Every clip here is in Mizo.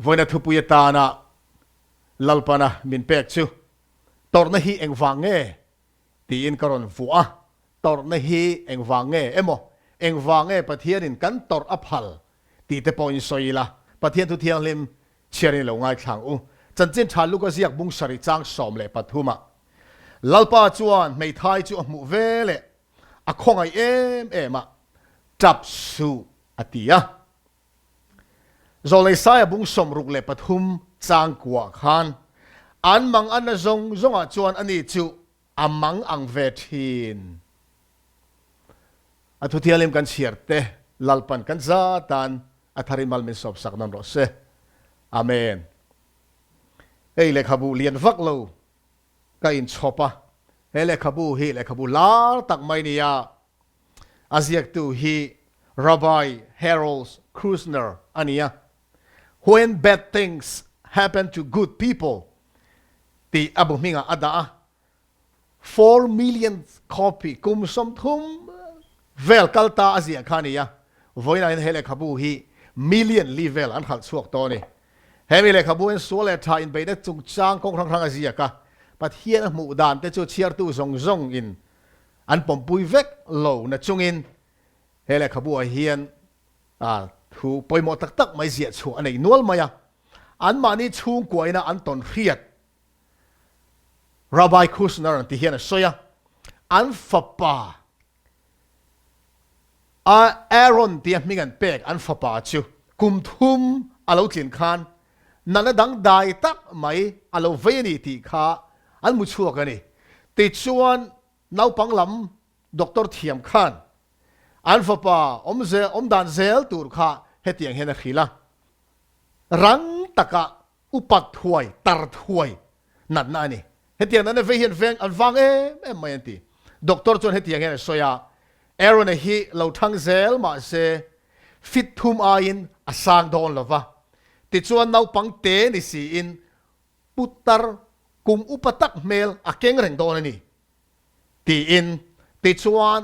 Vawiina thupui atana Lalpana min pek chu tawrhna hi engvang nge tiin ka rawn vuah a, tawrhna hi engvang nge emaw, engvang nge Pathianin kan tawrh a phal tih te pawhin sawi ila, Pathian thu thianghlim chhiarin i lo ngaithlang u. Chanchin tha Luka ziak bung sarih chang 13 ah Lalpa chuan hmeithai chu a hmuh ve leh a khawngaih em em a, tap suh a ti a. Zawlei Saia bung 63 chang kuah khan an mang anna zawng zawngah chuan ani chu a mang ang ve thin. A thuthianghlim kan chhiar te Lalpan kan za tan a thar in mal min sawp sak nawn rawh se. Amen. Hei lehkhabu lian vak lo ka inchhawp a, he lehkhabu hi lehkhabu lar tak mai nia a ziaktu hi Rabbi Harold Kushner a ni a, When Bad Things Happen to Good People tih a bu hmingah a dah a, 4 million copy kum 30 vel kal ta a ziah kha a ni a, vawiinah hian he lehkhabu hi million li vel an hralh chhuak tawh a ni. Hemi lehkhabu hian sual leh tha inbeihna chungchang kawng hrang hrang a ziak a, Pathian a hmuh dan te chu chhiartu zawng zawng in an pawmpui vek lo na chungin he lehkhabu ah hian thu pawimawh tak tak mai ziah chhuah a nei nual mai a, anmahni chhungkuaina an tawn hriat Rabbi Kushner an ti hian a sawi a, an fapa a Aaron tia hming an pek an fapa chu kum thum a lo tlin khan natna dangdai tak mai a lo vei a ni tih kha an hmu chhuak a ni. Tichuan naupang lam doctor thiam khan an fapa awm dan zel tur kha hetiang hian a hrilh a, rang taka upat thuai, tar thuai natna a ni. Hetiang natna vei hian veng an vang em em mai an ti. Doctor chuan hetiang hian a sawi a, Aaron-a hi lo thang zel mahse fit thum aiin a sang dawn lo va, tichuan naupang te ni siin putar kum upa tak hmel a keng reng dawn a ni tiin tichuan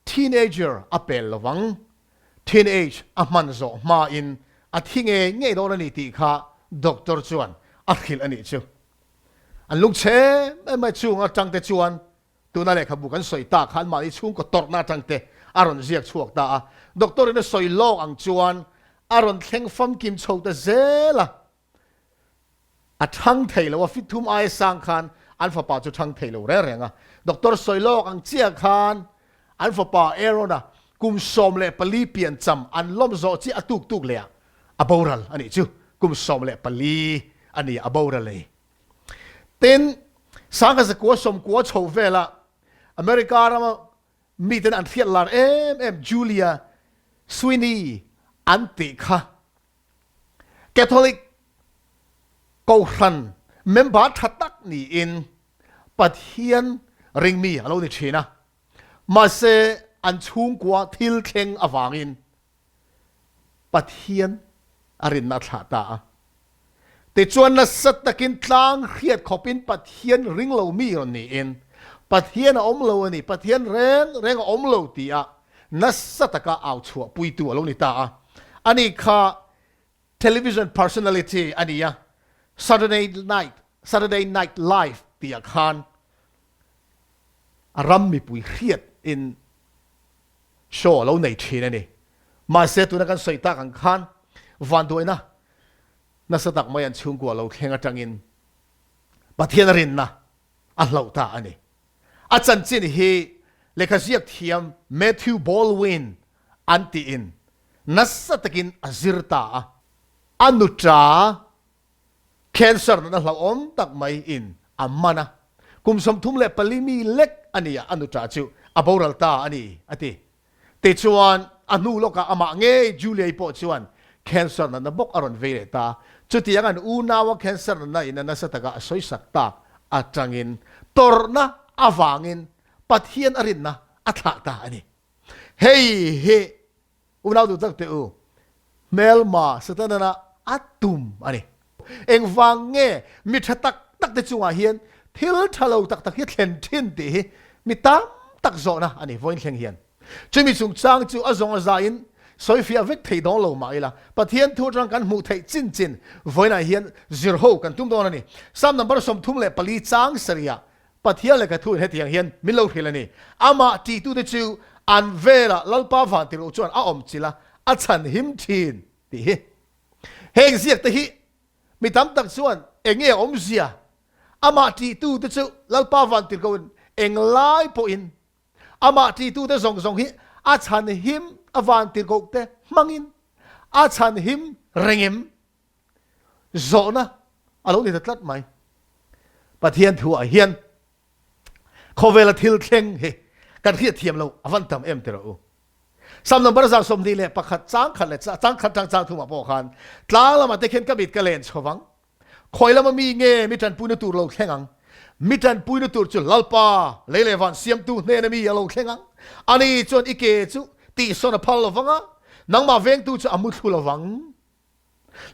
Teenager a pel lo vang. Teenage a hman zawh hmain a thi ngei ngei dawn a ni tih kha doctor chuan a hrilh a nih chu. An lungchhe em em mai chung atang te chuan tuna lehkhabu kan sawi tak kha anmahni chhungkaw tawrhna atang te a rawn ziak chhuak ta a. Doctor in a sawi lawk ang chuan a rawn thleng famkim chho ta zel a. A thang thei lo a, fit thum aia sang khan an fapa chu thang thei lo reng reng a. Doctor sawi lawk ang chiah khan an fapa Aaron-a kum 14 pian cham an lawm zawh chiah a tuk tuk leh ah a boral a nih chu. Kum 14 a ni a boral a ni. Tin, sangha zakua sawmkua chho velah America rama miten an hriat lar em em Julia Sweeney an tih kha Catholic Kohhran member tha tak niin Pathian ringmi a lo ni thin a, mahse an chhungkua thil thleng avangin Pathian a rinna a thlah ta a. Tichuan nasa takin tlang hriat khawpin Pathian ring lo mi rawn niin Pathian a awm lo a ni, Pathian reng reng a awm lo tia nasa taka au chhuah puitu a lo ni ta a. Ani kha television personality a ni a, Saturday Night, Saturday Night Live tih ah khan a ram mipui hriat in show a lo nei thin a ni. Mahse tuna kan sawi tak ang khan vanduaina nasa tak mai an chhungkua lo thleng atangin Pathian a rinna a hloh ta a ni. A chanchin hi lehkha ziak thiam Matthew Baldwin an tiin nasa takin a zir ta a. A nuṭa cancer natna hlauhawm tak mai in a man a, kum 34 mi lek a ni a, a nuṭa chu a boral ta a ni, a ti. Tichuan, a hnu lawkah amah ngei Julia-i pawh chuan cancer natna bawk a rawn vei leh ta. Chutiang an unaua cancer natna in a nasa taka a sawisak tak atangin tawrhna avangin Pathian a rinna a thlah ta a ni. Hei hi unau duh tak teh u, hmelma Satanana a tum a ni. Engvang nge mi tha tak tak te chungah hian thil tha lo tak tak hi thlen thin tih hi mi tam tak zawhna a ni vawiin thleng hian. Chumi chungchang chu a zawng a zaiin Sawifiah vek thei dawn lo mah ila, Pathian thu atang kan hmuh theih chin chin vawiinah hian zir ho kan tum dawn a ni. Psalm number 34 chang sarihah Pathian lehkha thuin hetiang hian min lo hrilh a ni, Amah tihtute chu an velah Lalpa vantirh chuan a awm chilh a, a chhan him thin tih hi. Heng ziakte hi mi tam tak chuan eng nge a awmzia? Amah tihtute chu Lalpa vantirhkohin englai pawhin Amah ṭihtute zawng zawng hi a chhanhim a vantirhkohte hmangin a chhanhim reng em? Zawhna a lo ni ta tlat mai. Pathian thuah hian khawvela thil thleng hi kan hriatthiam loh a van tam em ti rawh u. Sam number 21 chang khat leh chang khat tang chang thumah pawh khan tlang lamah te khian ka mit ka len chho vang. Khawi lama mi nge mi tanpuina tur lo thleng ang? Mi tanpuina tur chu Lalpa, lei leh van siamtu hnena mi a lo thleng ang. Ani chuan i ke chu tihsawn a phal lo vang a, nangmah vengtu chu a muthlu lo vang.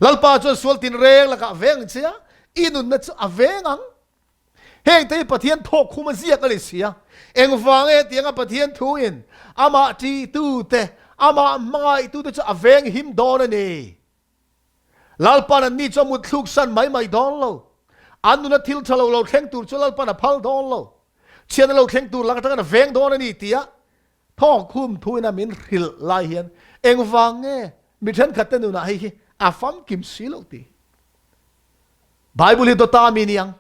Lalpa chuan sual tinreng lakah veng ang che a, i nunna chu a veng ang. Hengte hi Pathian thawkkhum a ziak a ni si a, engvang nge tianga Pathian thuin amah ṭihtute, amah hmangaihtute chu a veng him dawn a ni? Lalpan anni chu a mut thluk san mai mai dawn lo. An nuna thil tha lo lo thleng tur chu Lalpan a phal dawn lo. Chhiatna lo thleng tur lak atangin a veng dawn a ni tia thawkkhum thuin a min hrilh lai hian engvang nge mi thenkhat te nunah hei hi a famkim si lo tih Bible hi dawta mi ni ang.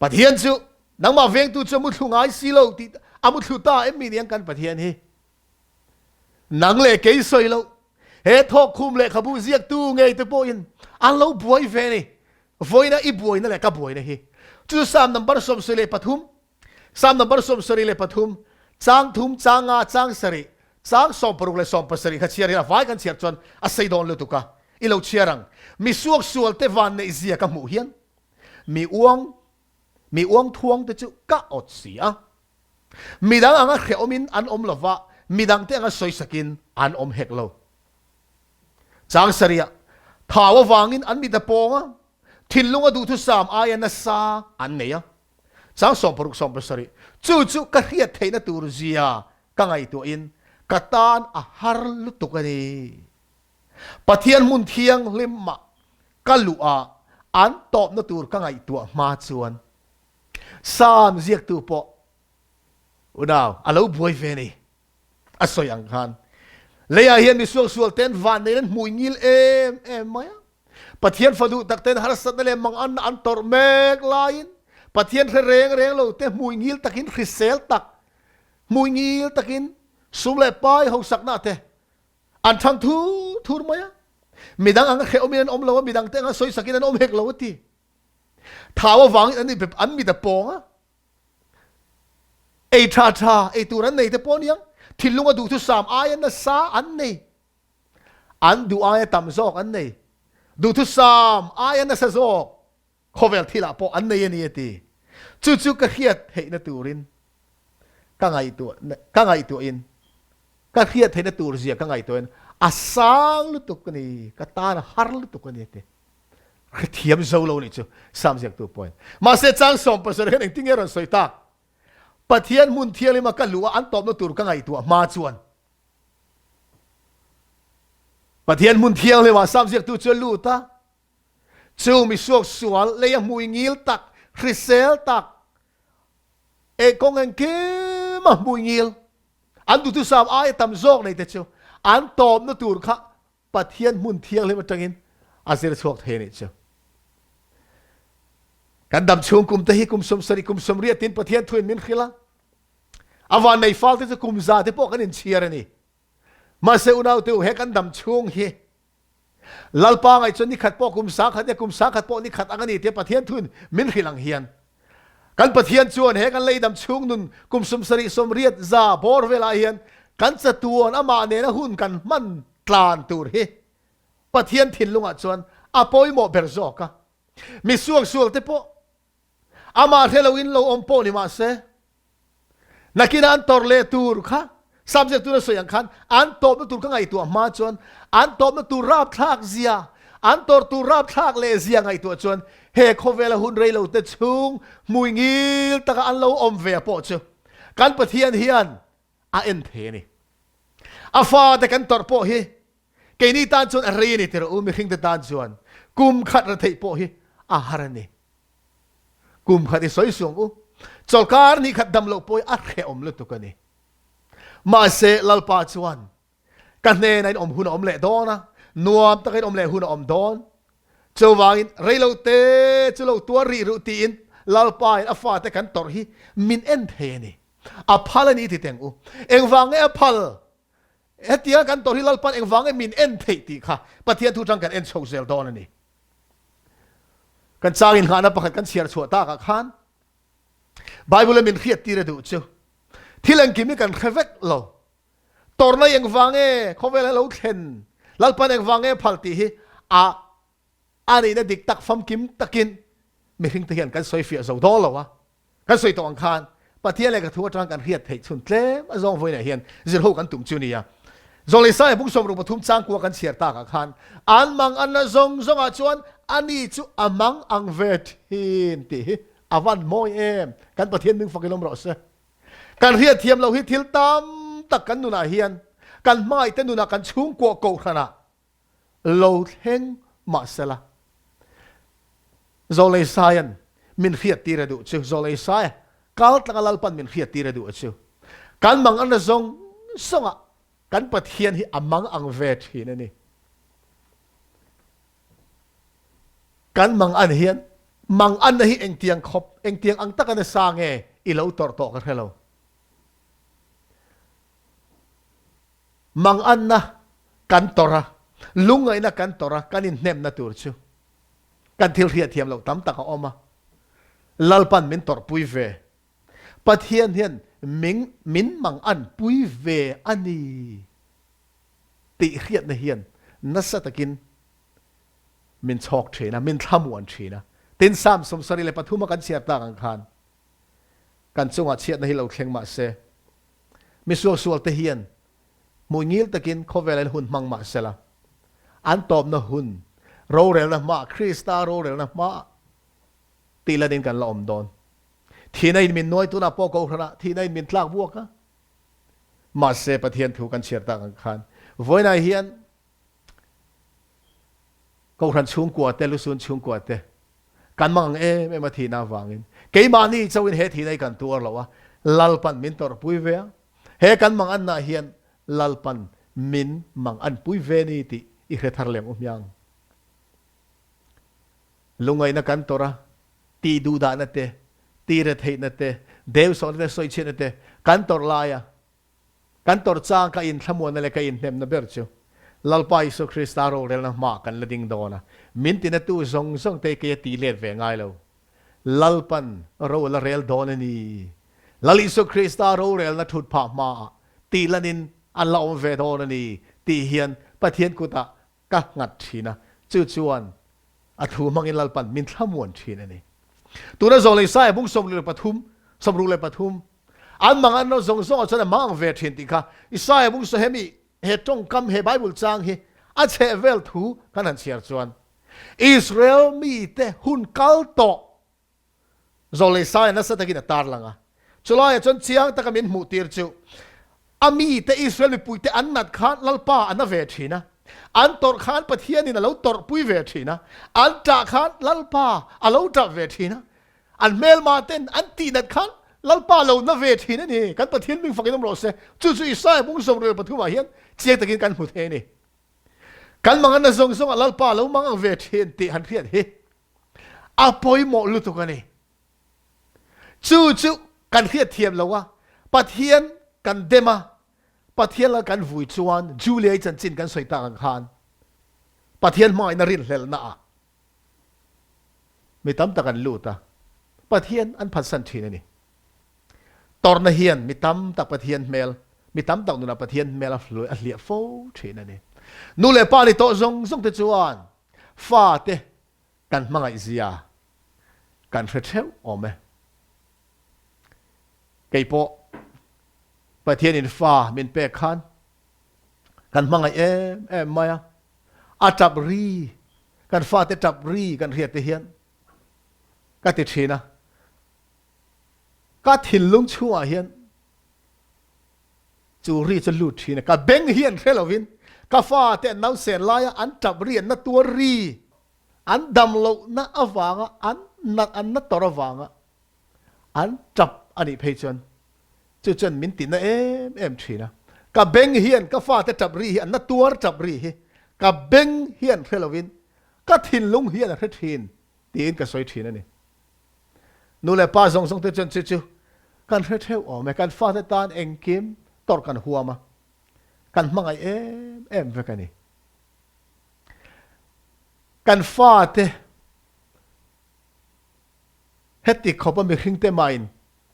Pathian chu nangmah vengtu chu a muthlu ngai si lo tih a muthlu ta em mi ni ang kan Pathian hi. Nang leh kei sawi lo, he thawkkhum lehkhabu ziaktu ngei te pawhin an lo buai ve ni. Vawiina i buaina leh ka buaina hi. Chu Psalm number 73, Psalm number 73, chang thum, chang nga, chang sarih, chang 60 leh 70 kha chhiar hian a vai kan chhiar chuan a sei dawn lutuk a, i lo chhiar ang. Mi suaksual te van neih zia ka hmuh hian mi uang, mi uang thuang te chu ka awt si a. Midang anga hrehawmin an awm lo va, midangte anga sawisakin an awm hek lo. Chang sarihah, thau avangin an mit a pawng a, thinlunga duhthusam aia nasa an nei a. Chang 60 70, chu chu ka hriat theihna tur zia ka ngaihtuahin ka tan a har lutuk a ni. Pathian hmun thianghlimah ka luh a, an tawpna tur ka ngaihtuah hma chuan Psalm ziaktu pawh unau a lo buai ve ni. A sawi ang khan leiah hian mi suaksual ten van nei an hmui ngil em em mai a. Pathian fa duh tak ten harsatna leh manganna an tawrh mek laiin Pathian hre reng reng lo te hmui ngil takin hrisel tak hmui ngil takin sum leh pai hausakna te an thang thur thur mai a. Midang anga hrehawmin an awm lo a, midang te anga sawisakin an awm hek lo a ti. Thau avangin an ipep an mit a pawng a, ei tha tha ei tur an nei te pawh aniang, thinlunga duhthusam aia nasa an nei, an duh aia tam zawk an nei, duhthusam aia nasa zawk khawvel thilah pawh an nei a ni a ti. Chu chu ka hriat theihna turin ka ngaihtuah ka ngaihtuahin ka hriat theihna tur zia ka ngaihtuahin a sang lutuk a ni, ka tan a har lutuk a ni a ti. Hrethiam zo lo nih chu Psalm ziaktu pawhin. Mahse chang 17 hian engtin nge rawn sawi tak? Pathian hmun thianghlim a ka luh a an tawpna tur ka ngaihtuah hma chuan Pathian hmun thianghlim ah Psalm ziaktu chu a lut a, chu mi suak sual lei a hmui ngil tak, hrisel tak, e kawng engkim a hmui ngil, an duhthusam aia tam zawk nei te chu an tawpna tur kha Pathian hmun thianghlim atangin a zir chhuak thei a nih chu. Kan dam chhung kum te hi kum 70 kum 80 tin Pathian thuin min hrilh a. A van nei fal te chu kum za te pawh kan inchhiar a ni. Mahse unau te u he kan dam chhung hi Lalpa ngaih chuan ni khat pawh kum 1000 nia kum 1000 pawh ni khat ang a ni tia Pathian thuin min hrilh ang hian Kan Pathian chuan he kan leidam chhung nun kum 70 80 za bawr velah hian kan chatuan amah nena hun kan hman tlan tur hi Pathian thinlungah chuan a pawimawh ber zawk a. Mi suaksual te pawh amah hre loin lo awm pawh ni mah se, Nakinah an tawrh leh tur kha subject tuna sawi ang khan an tawpna tur ka ngaihtuah hma chuan an tawpna tur rapthlak zia, an tawrh tur rapthlak leh zia ngaihtuah chuan he khawvela hun rei lo te chhung hmui ngil taka an lo awm ve pawh chu kan Pathian hian a en thei a ni. A fate kan tawrh pawh hi keini tan chuan a rei a ni ti rawh u, mihringte tan chuan kum khat retheih pawh hi a har a ni. Kum khat i sawi suang u, chawlkar ni khat dam loh pawh hi a hrehawm lutuk a ni. Mahse Lalpa chuan Ka hnenah in awm hun a awm leh dawn a, nuam taka in awm leh hun a awm dawn. Chuvangin reilo te chu lo tuar rih ruh tiin Lalpa in a fate kan tawrh hi min en thei a ni. A phal a ni ti teng u. Engvang nge a phal? Hetianga kan tawrh hi Lalpa'n engvang nge min en theih tih kha Pathian thu tang kan en chho zel dawn a ni. Kan chang inghahna pakhat kan chhiar chhuah takah khan Bible a min hriattir a duh chu thil engkim hi kan hre vek lo. Tawrhna engvang nge khawvel a lo thlen, Lalpan engvang nge phal tih hi a a nihna dik tak famkim takin mihringte hian kan sawi fiah zo dawn lo a. Kan sawi tawh ang khan Pathian lehkha thu atang kan hriat theih chhun tlem a zawng vawiinah hian zirho kan tum chu nia. Zawlei bung 63 changkua kan chhiar takah khan an mang anna zawng zawngah chuan ani chu a mang ang ve thin tih hi a van mawi em. Kan Pathian ming fak in awm rawh se. Kan hriatthiam loh hi thil tam tak kan nunah hian kan hmangaihte nunah kan chhungkuah kohhranah lo thleng mah sela. Zawlei Saia'n min hriattir a duh chu Zawlei Saia kal tlanga Lalpan min hriattir a duh a chu kan mang anna zawng zawngah kan Pathian hi a mang ang ve thin a ni. Kan mang an hian mang anna hi engtiang khawp, engtiang ang taka nasa nge i lo tawrh tawh ka hre lo. Mang anna kan tawrh a, lungngaihna kan tawrh a, kan inhnemna tur chu kan thil hriatthiam loh tam tak a awm a. Lalpan min tawrhpui ve. Pathian hian min min mang an pui ve a ni tih hriatna hian nasa takin min chhawk thin a, min thlamuan thin a. Tin, Psalm 73 a kan chhiar tak ang khan kan chungah chhiatna hi lo thleng mah se, mi suaksualte hian hmuh ngil takin khawvel an hun hmang mah sela, an tawpna hun rorelna hmaah, Krista rorelna hmaah tih lanin kan la awm dawn. Thihna in min nuai tunah pawh kohhranah thihna in min tlak buak a. Mahse Pathian thu kan chhiar tak ang khan vawiinah hian Kohhran chhungkua te, Lusun chhungkua te kan mang ang em em a thihna avangin keimahni chauhin he thihna hi kan tuar lo a, Lalpan min tawrhpui ve a, he kan mang anna hian Lalpan min mang anpui ve ni tih i hre thar lem u hmiang. Lungaihna kan tawrh a, tih duhdahna te, tih retheihna te, deusawhna te, sawichhiatna te kan tawrh lai a, Kan tawrh chang ka inthlamuanna leh ka inhnemna ber chu Lalpa Isua Krista rorelna hmaah kan la ding dawn a, min tinatu zawng zawng te kei a tih let ve ngai lo. Lalpan ro a la rel dawn a ni. Lal Isua Krista rorelna thut phah hmaah tih lanin an la awm ve dawn a ni tih hian Pathian kutah ka nghat thin a, chu chuan a thu hmangin Lalpan min thlamuan thin a ni. Tuna zawng leh Isaiah bung 63, 63, an mang an ro zawng zawngah chuan a mang ang ve thin tih kha Isaiah bung saw hemi he tawngkam he Bible chang hi a chheh vel thu kan han chhiar chuan Israel mite hun kal tawh Zawlei Saia nasa takin a tarlang a. Chulaiah chuan chiang taka min hmuhtir chu a mite Israel mipuite an nat khan Lalpa a na ve thin a, an tawrh khan Pathianin a lo tawrhpui ve thin a, an ṭah khan Lalpa a lo ṭap ve thin a, an hmelma ten an tihnat khan Lalpa a lo na ve thin a ni. Kan Pathian hming fakin awm rawh se. Chu chu Isaia bung 73 ah hian chiang takin kan hmu thei a ni. Kan manganna zawng zawngah Lalpa a lo mang ang ve thin tih han hriat hi a pawimawh lutuk a ni. Chu chu kan hriat thiam lo a, Pathian kan dem a, Pathian lal kan vui chuan Julia-i chanchin kan sawi tak ang khan Pathian hmangaihna rinhlelhna ah mi tam tak an lut a, Pathian an phatsan thin a ni. Tawrhna hian mi tam tak Pathian hmel, mi tam tak nunah Pathian hmel a hliah fo thin a ni. Nu leh pa ni tawh zawng zawng te chuan fate kan hmangaih zia kan hre theuh awm e. Kei pawh Pathianin fa min pek khan kan hmangaih em em mai a, a tap ri, kan fate tap ri kan hriat te hian ka ti thin a, ka thinlung chhungah hian. Chu ri chu lut thin a, ka beng hian hre lovin ka fate an nausen laia an tap ri an na tuar ri, an dam lohna avanga an nat an na tawrh avanga an tap a nih phei chuan chu chuan min tihna em em thin a. Ka beng hian ka fate tap ri hi an na tuar tap ri hi ka beng hian hre lovin ka thinlung hian a hre thin tiin ka sawi thin a ni. Nu leh pa zawng zawng te chuan chu chu kan hre theuh awm e, kan fate tan engkim tawrh kan huam a, kan hmangaih em em vek a ni. Kan fate heti khawpa mihringte mahin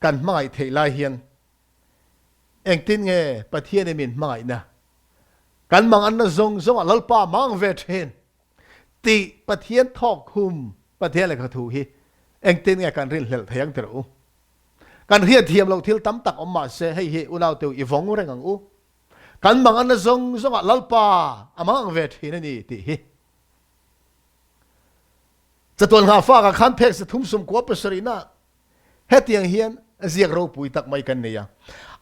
kan hmangaih theih lai hian engtin nge Pathianin min hmangaihna kan manganna zawng zawngah Lalpa mang ve thin Tih Pathian thawk hum Pathian lehkha thu hi engtin nge kan rinhlelh thei ang tirh u? Kan hriatthiam loh thil tam tak awm mah se hei hi unauteu i vawng reng ang u. Kan manganna zawng zawngah Lalpa a mang ang ve thin a ni tih hi. Chatuan nghahfakah khan phek sathum sumkua pasarihna Hetiang hian ziak ropui tak mai kan nei a,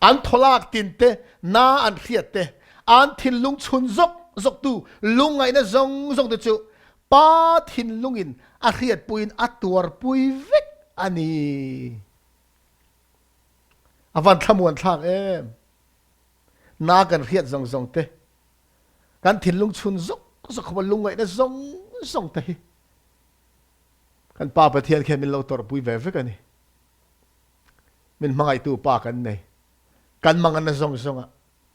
an thawlak tin te, na an hriat te, an thinlung chhun zawk zawktu lungngaihna zawng zawng te chu Pa thinlungin a hriatpuiin a tuarpui vek a ni. A van thlamuan thlak em! Na kan hriat zawng zawng te, kan thinlung chhun zawk zawk khawpa lungngaihna zawng zawng te hi Kan Pa Pathian khian min lo tawrhpui ve vek a ni. Min hmangaihtu Pa kan nei. Kan manganna zawng zawngah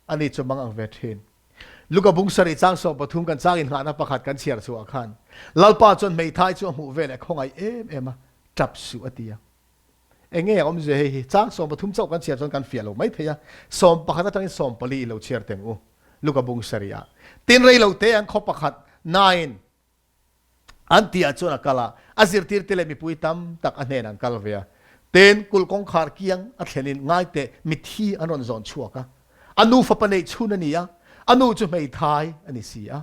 ani chu mang ang ve thin. Luka bung sarih chang 13 kan chang inngahna pakhat kan chhiar chhuah khan Lalpa chuan hmeithai chu a hmuh veleh khawngaih em em a, tap suh a ti a. Enge a awmzia hei hi? Chang 13 chauh kan chhiar chuan kan fiah lo mai thei a, 11 atangin 14 i lo chhiar teng u. Luka bung sarih ah. Tin rei lo te an khaw pakhat nain An tihah chuan a kal a, a zirtirte leh mipui tam tak a hnenah an kal ve a. Tin, kulh kawngkhar kiang a thlenin ngaite mitthi an rawn zawn chhuak a. A nu fapa neih chhun a ni a, a nu chu hmeithai a ni si a.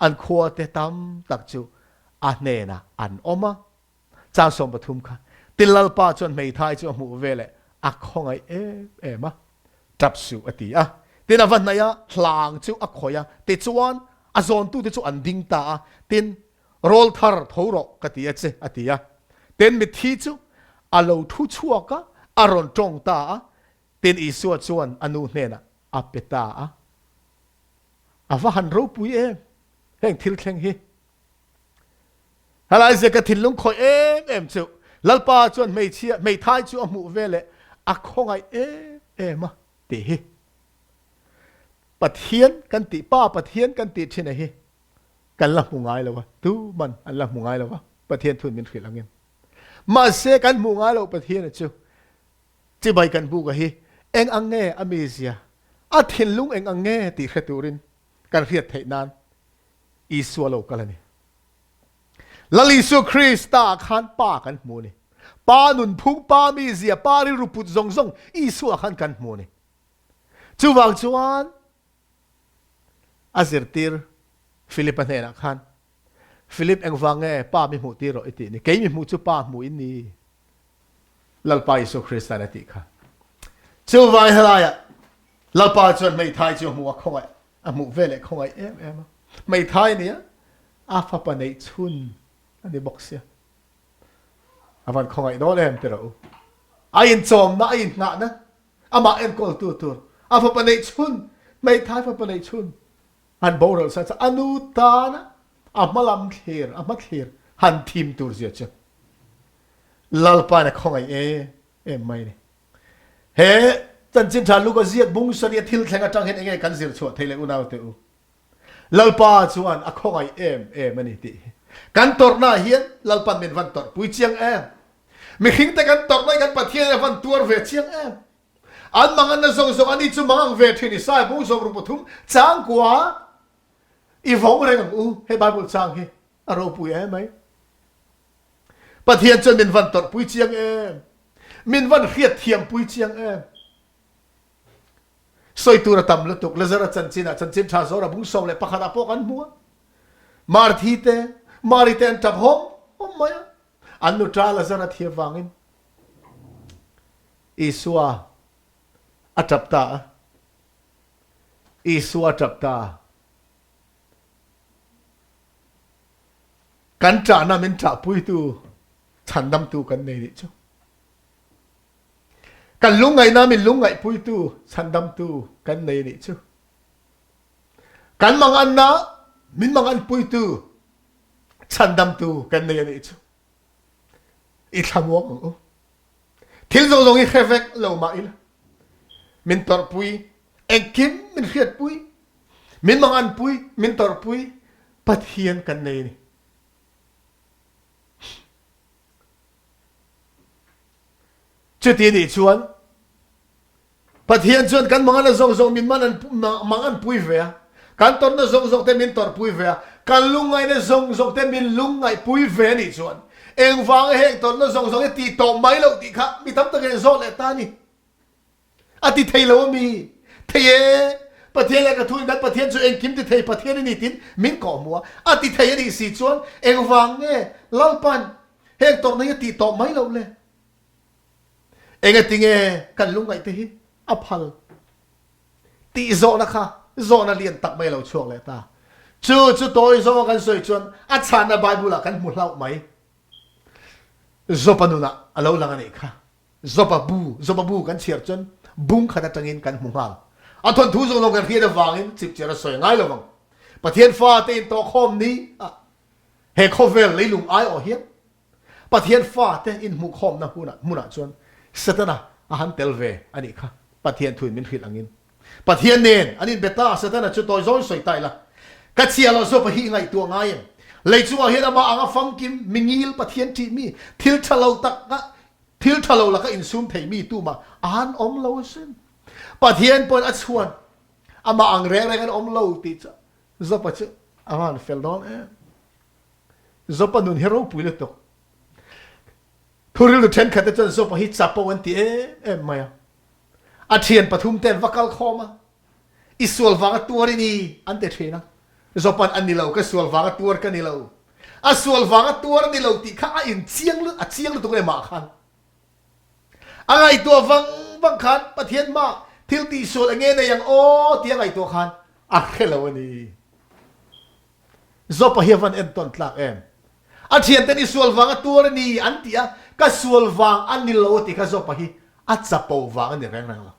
An khuate tam tak chu a hnenah an awm a. Chang 13 kha Tin Lalpa chuan hmeithai chu a hmuh veleh a khawngaih em em a, Tap suh a ti a. Tin a va hnaih a, hlang chu a khawih a, tichuan a zawntute chu an ding ta a, tin rawl thar tho rawh ka ti a che a ti a. Tin mitthi chu a lo thu chhuak a, a rawn tawng ta a, tin Isua chuan a nu hnenah a pe ta a. A va han ropui em heng thil thleng hi. Helai zia ka thinlung khawih em em chu Lalpa chuan hmeichhia hmeithai chu a hmuh veleh a khawngaih em em a tih hi. Pathian kan tih Pa Pathian kan tih thin a hi kan la hmu ngai lo a, tuman an la hmu ngai lo a, Pathian thun min hrilh angin. Mahse kan hmuh ngai loh Pathian a chu chibai kan buk a hi eng ang nge a mizia, a thinlung eng ang nge tih hre turin kan hriat theih nan Isua lo kal a ni. Lal Isua Krista ah khan Pa kan hmu a ni. Pa nunphung, Pa mizia, Pa rilru put zawng zawng Isua khan kan hmu a ni. Chuvang chuan a zirtir Philip-a hnenah khan, Philip engvang nge Pa mi hmuh tir rawh i tih ni? Kei mi hmuh chu Pa hmuh in ni. Lalpa Isua Krista'n a tih kha. Chuvang helaiah Lalpa chuan hmeithai chu a hmuh a khawngaih A hmuh veleh khawngaih em em a. Hmeithai a nia, a fapa neih chhun a ni bawk sia. A van khawngaih dawn em ti rawh u. A inchawmna, a inhnahna, amah enkawltu tur, a fapa neih chhun, hmeithai fapa neih chhun han boral sa chu a nu tana a hmalam thlir, a hma thlir han thim tur zia chu Lalpain a khawngaih em em mai a ni. He Chanchin Tha Luka ziak bung saria thil thleng atang hian enge kan zir chhuah theih le unaute u? Lalpa chuan a khawngaih em em a ni tih hi. Kan tawrhna ah hian Lalpan min van tawrh pui chiang em? Mihringte kan tawrhna hi kan Pathian in a van tuar ve chiang em? An manganna zawng zawng ani chu mangang ve thin Isaiah bung 63 changkua i vawng reng ang u he Bible chang hi. A ropui em mai. Pathian chuan min van tawrhpui chiang em? Min van hriatthiampui chiang em? Sawi tur a tam lutuk. Lazara chanchin ah chanchin tha zawr a bung 11 ah pawh kan hmu a. Marthi te, Mari te an tap hawm hawm mai a. An nuta Lazara thi avangin Isua a tap ta a. Isua tap ta. Kan ṭahna min ṭahpuitu chhandamtu kan nei nih chu. Kan lungngaihna min lungngaihpuitu chhandamtu kan nei nih chu. Kan manganna min manganpuitu chhandamtu kan nei a nih chu. I thlamuang ang u. Thil zawng zawng hi hre vek lo mah ila min tawrhpui, engkim min hriatpui, min manganpui, min tawrhpui Pathian kan nei a ni. Chuti nih chuan Pathian chuan kan mangan zawng zawng min man an mangan pui ve a, kan tawrhna zawng zawng te min tawrhpui ve a, kan lungngaihna zawng zawng te min lungngaihpui ve a nih chuan engvanga heng tawrhna zawng zawng hi tih tawh mai loh tih kha mi tam takin an zawh leh ta a ni. A ti thei lo a mi? Thei e! Pathian leh ka thu in kan Pathian chu engkim ti thei Pathian i ni tiin min kawhhmuh a, a ti thei a nih si chuan engvang nge Lalpan heng tawrhna hi a tih tawh mai loh le? Engatinge kan lungngaih te hi a phal tih zawhna kha zawhna lian tak mai a lo chhuak leh ta. Chu chu tawi zawnga kan sawi chuan a chhanna Bible ah kan hmu hlauh mai. Joba nunah a lo lang a nih kha. Joba bu, Joba bu kan chhiar chuan bung khat atangin kan hmu nghal. A thawnthu zawng zawng kan hriat avangin chipchiar a sawi ngai lovang. Pathian fate intawhkhawm ni ah he khawvel leilung aiawh hian Pathian fate inhmuhkhawmna hunah hmunah chuan Setana a han tel ve a nih kha Pathian thuin min hrilh angin. Pathian nen an inbe ta, Setana chu tawi zawi sawi ta ila. Ka chhia loh zawpa hi i ngaihtuah ngai em? Lei chungah hian amah anga famkim, mingil, Pathian ṭih mi, thil ṭha lo taka thil ṭha lo laka insum thei mi tumah a han awm lo asin. Pathian pawhin a chhuan amah ang reng reng an awm lo tih chu Joba chu a van fel dawn em. Joba nun hi ropui lutuk. Thurilru thenkhat te chuan Joba hi chapo an ti em em mai a. A thian pathum te an va kal khawm a, I sual vanga tuar i ni an ti thin a. Joba'n a ni lo, ka sual vanga tuar ka ni lo. A sual vanga tuar a ni lo tih kha a in chiang a chiang lutuk em mah khan. A ngaihtuah vang vang khan Pathian hma thil tihsual enge nei ang aw tia ngaihtuah khan a hre lo a ni. Jopa hi a van entawn tlak em? A thianten i sual vang a tuar a ni an ti a, ka sual vang a ni lo a ti kha Jopa hi a chapo vang a ni reng reng lo.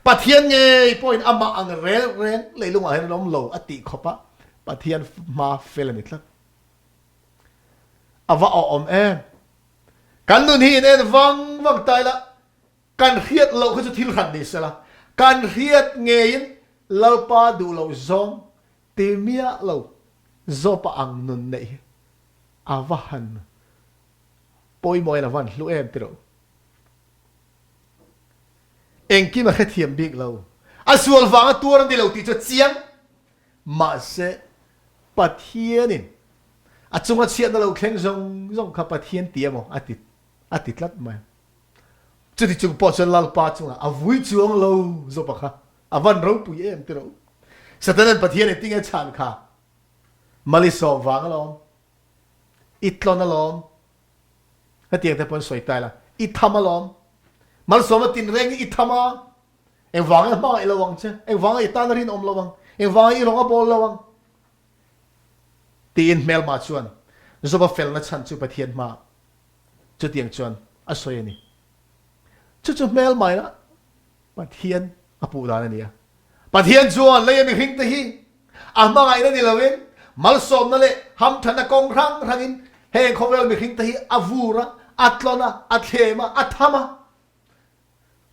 Pathian ngei pawhin amah ang reng reng leilungah hian an awm lo a tih khawp a, Pathian hma fel a ni tlat. A va awhawm em? Kan nun hi in en vang vang ta ila, kan hriat loh kha chu thil hran ni sela, kan hriat ngeiin Lalpa duh loh zawng ti miah lo zawpa ang nun neih hi a va han pawimawhin a van hlu em ti rawh. Engkim a hrethiam bik lo. A sual vanga tuar a ni lo tih chu a chiang. Mahse, Pathianin a chunga chhiatna lo thleng zawng zawng kha Pathian ti emaw a ti a ti tlat mai. Chuti chung pawh chuan Lalpa chungah a vui chuang lo zawpa kha a van ropui em ti rawh. Satanan Pathian in tinge chhan kha malisawm vang alawm, i tlawn alawm, hetiang te pawh sawi ta ila, i tham alawm, malsawm a tinreng i tham a, Engvanga i hmangaih lo ang che? Engvanga i tan a rinawm lo ang? Engvanga i rawng a bawl lo ang? Tiin hmelma chuan Joba felna chhan chu Pathian hmaah chutiang chuan a sawi a ni. Chu chu hmelma ina Pathian a puh dan a ni a. Pathian chuan leia mihringte hi a hmangaihna ni loin malsawmna leh hamthatna kawng hrang hrangin heng khawvel mihringte hi a vur a, a tlawn a, a thlem a, a tham a.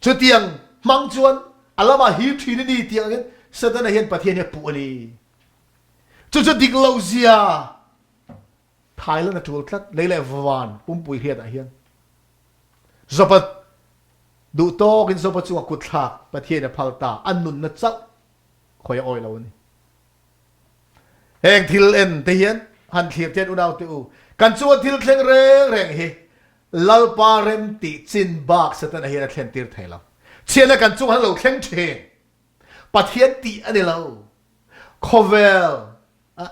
Chutiang hmang chuan a lamah hip thin a ni tih angin Setana hian Pathian hi a puh a ni. Chu chu dik lo zia Thailand a tul tlat lei leh van pumpui hriatah hian Joba duh tawkin Joba chunga kut thlak Pathian a phal ta a nunna chauh khawi a awih lo a ni. Heng thil en te hian han thlir te hian unau te u kan chunga thil thleng reng reng hi Lalpa rem tih chin bak Setana hian a thlen tir thei lo. Chhiatna kan chungah an lo thleng thin. Pathian tih a ni lo. Khawvel a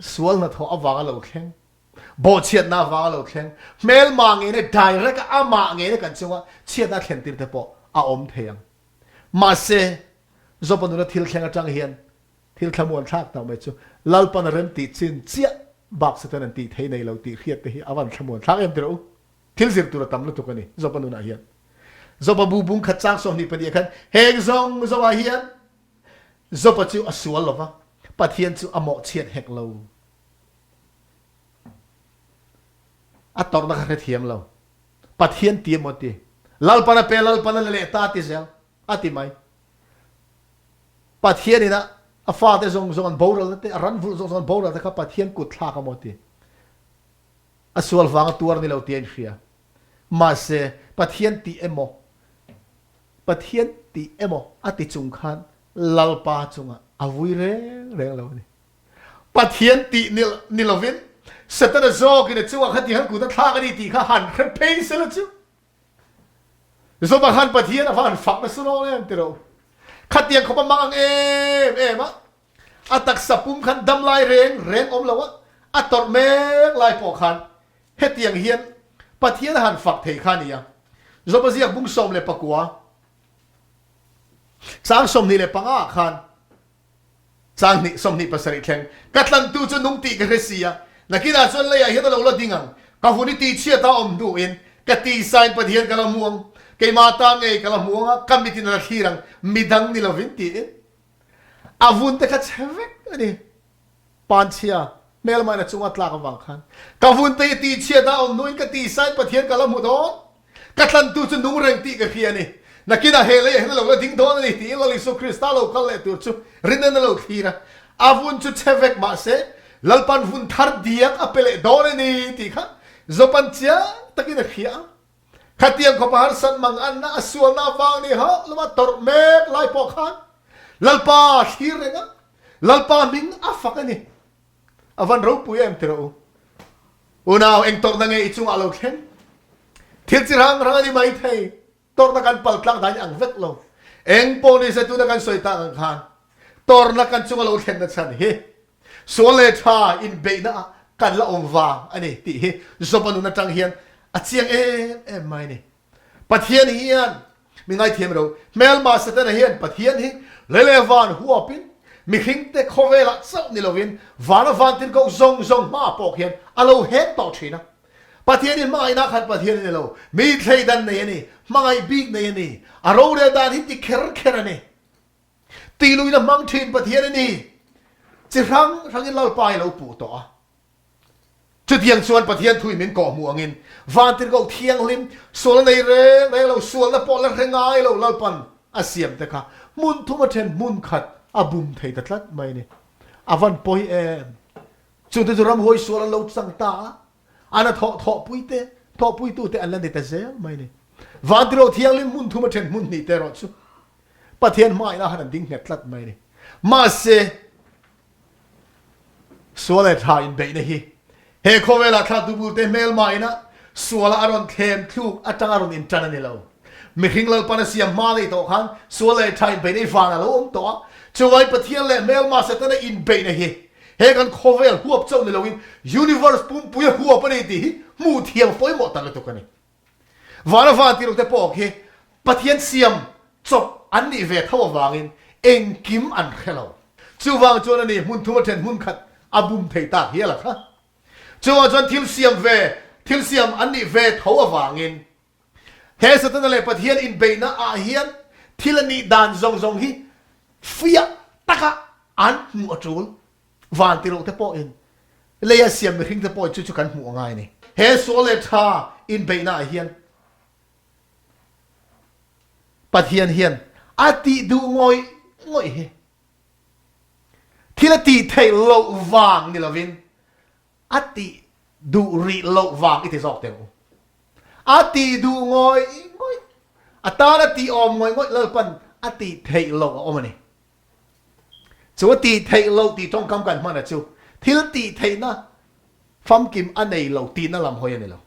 sual hnathawh avanga lo thleng, bawhchhiatna avanga lo thleng, hmelma ngeina direct a amah ngeina kan chunga chhiatna a thlen tir te pawh a awm thei ang. Mahse. Joba nuna thil thleng atang hian thil thlamuan thlak tak mai chu Lalpan a rem tih chin chiah bak Satan an tih thei nei lo tih hriat te hi a van thlamuan thlak em tirh u. Thil zir tur a tam lutuk a ni Joba nunah hian. Joba bu bung khat chang 20 pahnih ah khan heng zawng zawngah hian Joba chu a sual lo va, Pathian chu a mawhchhiat hek lo. A tawrhna kha hrethiam lo. Pathian ti emaw ti. Lalpan a pe, Lalpan a la leh ta ti zel a ti mai. Pathian in a a fate zawng zawng an boral na te, a ran vulh zawng zawng an boral te kha Pathian kut thlak emaw ti. A sual vang a tuar ni lo ti a inhria. Mahse, Pathian tih emaw, Pathian tih emaw a ti chung khan Lalpa chungah a vui reng reng lo a ni. Pathian tih ni lovin Setana zawkin a chungah khan tihan kut a thlak a ni tih kha han hre phei sela chu. Zova khan Pathian a va han fak nasa dawn em tiro. Khatiang khawp a mang ang em em a, a taksa pum khan dam lai reng reng awm lo a, a tawrh mek lai pawh khan hetiang hian Pathian a han fak thei kha a ni a. Zova ziak bung 19 chang 25 ah khan Chang hnih 27 thleng ka tlantu chu nung tih ka hre si a, nakinah chuan leiah hian a lo la ding ang, ka hun i tihchhiat a awm hnuin ka tihsain Pathian ka la hmu ang, keimah ta ngei ka la hmu ang a, ka mitin a la thlir ang, midang ni lovin tiin a vun te kha chhe vek a ni. Panchhia hmelmain a chunga tlak avang khan ka vun te hi tihchhiat a awm hnuin ka tihsain Pathian ka la hmu dawn. Ka tlantu chu nung reng tih ka hria a ni. Nakinah he leiah hian a lo la ding dawn a ni tiin Lal Isua Krista lo kal leh tur chu rinna a lo thlir a. A vun chu chhe vek mah se, Lalpan vun thar diak a pe leh dawn a ni tih kha Jopan chiang takin a hria a. Khatiang khawpa harsat mang anna a sualna avang ni hauh lova tawrh mek lai pawh khan Lalpa a thlir reng a, Lalpa hming a fak a ni. A van ropui em tirh u. Unau, eng tawrhna nge i chungah lo thleng? Thil chi hrang hrang a ni mai thei. Tawrhna kan pal tlak dan i ang vek lo. Eng pawh ni se tuna kan sawi tak ang khan tawrhna kan chunga lo thlenna chhan hi sual leh tha inbeihna ah kan la awm vang a ni tih hi Joba nun atang hian a chiang em em mai a ni. Pathian hian mi ngaithiam ro. Hmelma Setana hian Pathian hi lei leh van huapin mihringte khawvelah chauh ni lovin vana vantirhkoh zawng zawng hmaah pawh khian a lo hek tawh thin a. Pathian hi hmangaihna khat Pathian a ni lo, mi thleidan nei a ni, hmangaih bik nei a ni, a rorel dan hi ti kher kher a ni. Tihluihna hmang thin Pathian a ni. Chi hrang hrangin Lalpa hi a lo puh tawh a. Chutiang chuan Pathian thuin min kawhhmuh angin Vantirhkoh Thianghlim, sualna nei reng reng lo, sualna pawh la hre ngai lo Lalpan a siam te kha hmun thum a then hmun khat a bum thei ta tlat mai a ni. A van pawi em! Chungte chu ramhuai sual an lo chang ta a, an a thawh thawhpui te, thawhpuitu te an la ni ta zel mai a ni. Vantirhkoh Thianghlim hmun thum a then hmun hnih te erawh chu Pathian hmaina han an ding nghet tlat mai a ni. Mahse, Sual leh tha inbeihna hi he khawvelah thlatu bulte hmelma ina suala a rawn thlem thluk atanga rawn intan a ni lo. Mihring Lalpan a siam hma leh tawh khan sual leh tha inbeihna hi van a lo awm tawh a, chuvai Pathian leh hmelma Setana inbeihna hi he kan khawvel huap chauh ni loin universe pumpui a huap a ni tih hi hmuh thiam pawimawh tak lutuk a ni. Vana van tirh te pawh khi Pathian siam chawp an nih ve tho avangin engkim an hre lo. Chuvang chuan ani hmun thum a then hmun khat a bum thei tak hial a kha. Chuvang chuan thil siam ve, thil siam an nih ve tho avangin he Setana leh Pathian inbeihna ah hian thil a nih dan zawng zawng hi fiah taka an hmuh a tul. Van ti lohte pawhin leia siam mihringte pawhin chu chu kan hmuh a ngai a ni. He sual leh tha inbeihna ah hian Pathian hian a tih duh ngawih ngawih hi thil a tih theih loh vang ni lovin a tih duh rih loh vang i ti zawk teh u. A tih duh ngawih ngawih, a tan a tih awm ngawih ngawih Lalpan a tih theih loh a awm a ni. Chu a tih theih loh tih tawngkam kan hman a chu thil tih theihna famkim a nei lo tihna lam hawi a ni lo.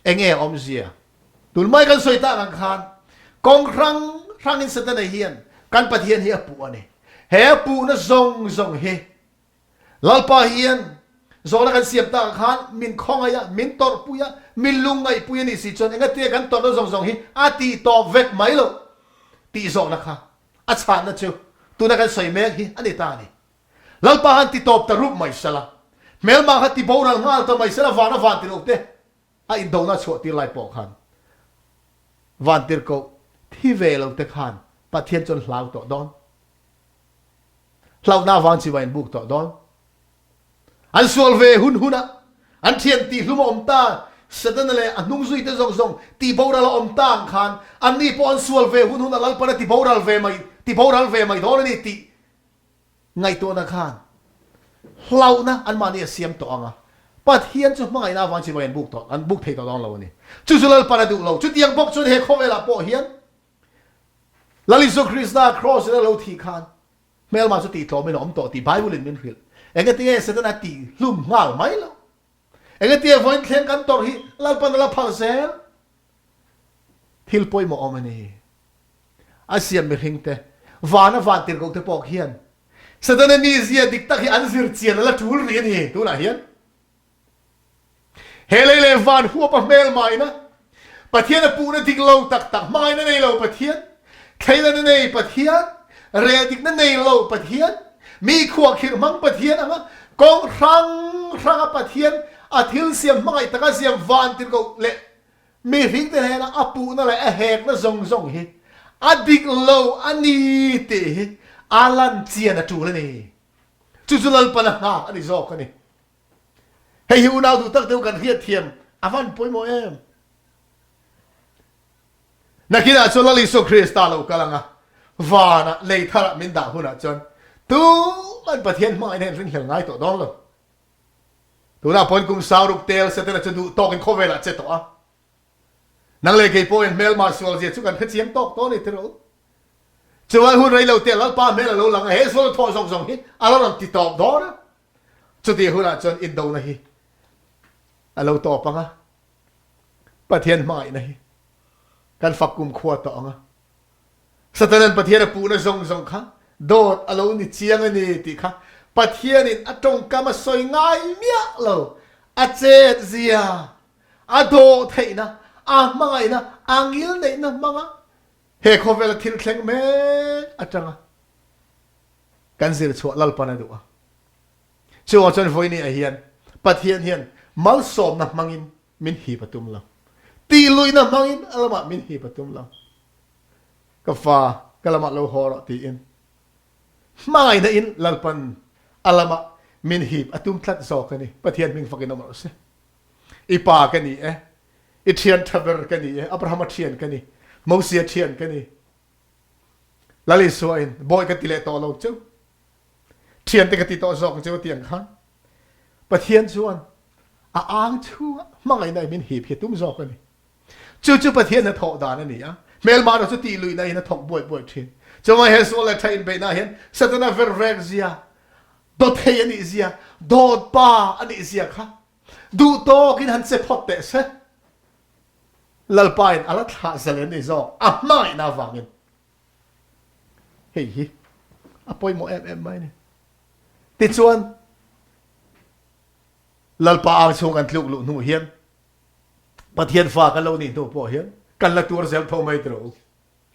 Enge a awmzia? Tun mai kan sawi tak ang khan kawng hrang hrangin Setana hian kan Pathian hi a puh a ni. He a puhna zawng zawng hi Lalpa hian zawhna kan siam tak ang khan min khawngaih a, min tawrhpui a, min lungngaihpui a nih si chuan engatia kan tawrhna zawng zawng hi a tih tawp vek mai loh tih zawhna kha A chhanna chu. Tuna kan sawi mek hi a ni ta a ni. Lalpa han ti tawp ta rup mai sela, hmelma kha ti boral nghal ta mai sela vana van ti lo te a indona chhuah tir lai pawh khan vantirhkoh thi ve lo te khan Pathian chuan hlau tawh dawn. Hlauhna avang chi va inbuk tawh dawn. An sual ve hun hunah an thian tihhlum a awm ta, Setana leh a hnungzuite zawng zawng tihboral a awm ta ang khan anni pawh an sual ve hun hunah Lalpan a tiboral ve mai tiboral ve mai dawn a ni tih ngaihtuahna khan hlauhna anmahni a siam tawh ang a, Pathian chu hmangaihna avang chi va inbuk tawh an buk thei tawh dawn lo a ni. Chu chu Lalpan a duh lo. Chutiang bawk chuan he khawvelah pawh hian Lal Isua Krista Kraws-in a lo thih khan Hmelma chu tihtlawmin a awm tawh tih Bible-in min hrilh. Engatinge Setana tihhlum nghal mai lo? Engatinge vawiin thleng kan tawrh hi Lalpan a la phal zel? Thil pawimawh awm a ni. A siam mihringte, vana van tirhkohte pawh khian Setana mizia dik tak hi an zir chian a la tul rih a ni tunah hian. He lei leh van huapa hmelmaina, Pathian a puhna dik lo tak tak, hmangaihna nei lo Pathian, thleilana nei Pathian, rel dikna nei lo Pathian, mi khuahkhirh hmang Pathian anga kawng hrang hranga Pathian a thil siam hmangaih taka siam van tirhkoh leh mihringte hnena a puhna leh a hekna zawng zawng hi a dik lo a ni tih hi a lan chian a tul a ni. Chu chu Lalpan a nghak a ni zawk a ni. Hei hi unau duh tak deuh kan hriat thiam a van pawimawh em? Nakinah chuan Lal Isua Krista lo kal anga vanah lei tharah min dah hunah chuan tuman Pathian hmangaihna in ringhlel ngai tawh dawn lo. Tunah pawhin kum sauruk tel Setana chu duh tawkin khawvelah che tawh a. Nang leh kei pawhin hmelma sual zia chu kan hrechiang tawk tawh a ni tirh. Chuan hun rei lo te Lalpa hmel a lo lang a, he sual thawh zawng zawng hi a lo rawn ti tawp dawn a. Chutih hunah chuan indona hi a lo tawp ang a, Pathian hmangaihna hi kan fak kumkhua tawh ang a. Satanan Pathian a puhna zawng zawng kha dawt a lo ni chiang a ni tih kha Pathianin a tawngkam a sawi ngai miah lo, a chet zia, a dawh theihna, a hmangaihna, a ngil neihna hmanga he khawvela thil thleng mek atanga kan zir chhuah Lalpan a duh a. Chuvang chuan vawiini ah hian Pathian hian malsawmna hmangin min hip a tum lo. Tihluihna hmangin a lamah min hip a tum lo. Ka fa, ka lamah lo haw rawh tiin hmangaihna in Lalpan a lamah min hip a tum tlat zawk a ni. Pathian hming fakin awm rawh se. I pa ka ni e, i thian tha ber ka ni e, Abrahama thian ka ni, Mosia thian ka ni. Lal Isua in bawi ka ti leh tawh lo cheu. Thiante ka ti tawh zawk cheu ti ang khan. Pathian chuan a ang chhunga hmangaihna min hip hi tum zawk a ni. Chu chu Pathian a thawh dan a ni a. Hmelma ro chu tih luihna in a thawk buai buai thin. Chuvang he sual leh tha inbeihna hian Satana ver rek zia, dawthei a nih zia, dawt pa a nih zia kha duh tawkin han che phawt teh se. Lalpa in a la thlah zel em ni zawk a hmangaihna avangin. Hei hi a pawimawh em em mai ni. Tichuan Lalpa ang chhung kan tluk luh hnu hian Pathian fa kan lo nih hnu pawh hian kan la tuar zel tho mai tiro u.